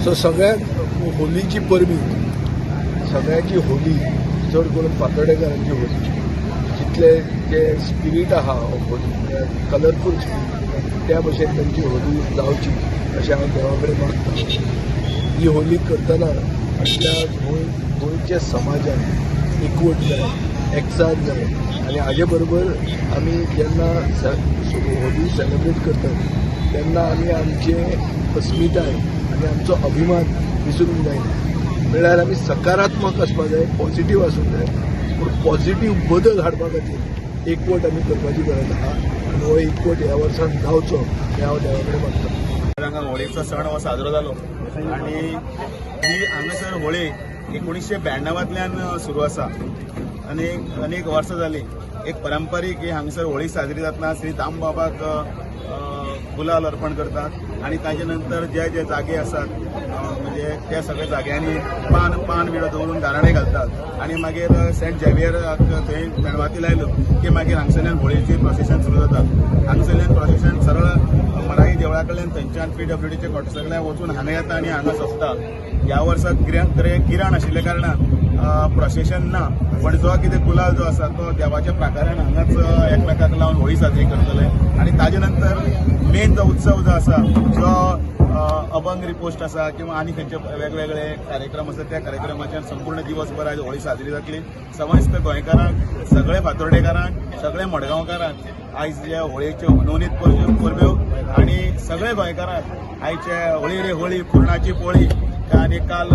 So सगळ्यांक होलीची परबी, सगळ्यांची होली, चड करून फातर्डेकारांची होली, जितले जे स्पिरीट आहा होली म्हळ्यार कलरफूल स्पिरीट, त्या भशेन तांची होली जावची अशें हांव देवा कडेन मागतां. ही होली करतना आपल्या गोंयच्या समाजान एकवट जाय, एकचार जाय आनी हाजे बरोबर आमी जेन्ना होली सेलिब्रेट करतात तेन्ना आमी आमचे अस्मिताय आनी आमचो अभिमान विसरूंक जायना. म्हणल्यार आमी सकारात्मक आसपाक जाय, पॉझिटीव आसूंक जाय, पूण पॉझिटीव बदल हाडपा खातीर एकवट आमी करपाची गरज आहा आनी हो एकवट ह्या वर्सान जावचो हें हांव देवा कडेन मागतां. हांगा होळीचो सण हो साजरो जालो आनी ही हांगासर होळी 1992तल्यान सुरू आसा. अनेक अनेक वर्सां जालीं एक परंपरीक ही हांगासर होळी साजरी जातना श्री दामबाबाक गुलाल अर्पण करतात आनी ताजे नंतर जे जे जागे आसात, म्हणजे त्या सगळ्या जाग्यांनी पान पान विडो दवरून गाराणें घालतात आनी मागीर सेंट झेवियराक थंय मेणवाती लायल्यो की मागीर हांगसरल्यान होळीची प्रोसेशन सुरू जाता. हांगसरल्यान प्रोसेशन सरळ मराठी देवळा कडल्यान थंयच्यान पीडब्ल्यूडीच्या क्वॉर्टर्सा कडल्यान वचून हांगा येता आनी हांगा सोंपता. ह्या वर्सा गिराण आशिल्ल्या कारणान प्रोसेशन ना, पण जो कितें गुलाल जो आसा तो देवाच्या प्राकारान हांगाच एकमेकाक लावन होळी साजरी करतले. आनी ताजे नंतर मेन जो उत्सव जो आसा, जो अभंग रिपोस्ट आसा किंवा आनी खंयचे वेगवेगळे कार्यक्रम आसा, त्या कार्यक्रमाच्यान संपूर्ण दिवसभर आयज होळी साजरी जातली. समस्त गोंयकारांक, सगळे फातोर्डेकारांक, सगळे मडगांवकारांक आयज ज्या होळयेच्यो नवनीत परब्यो आनी सगळे गोंयकारांक आयचे होळी रे होळी पुरणाची पोळी. आनी काल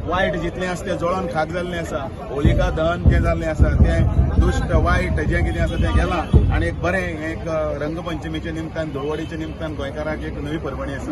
वायट जितलें आसा तें जळोन खाक जाल्लें आसा, होलिका दहन जें जाल्लें आसा तें दुश्ट वायट जें कितें आसा तें गेलां आनी एक बरें एक रंगपंचमीच्या निमतान, धुळवडीच्या निमतान गोंयकारांक एक नवी परवणी आसा.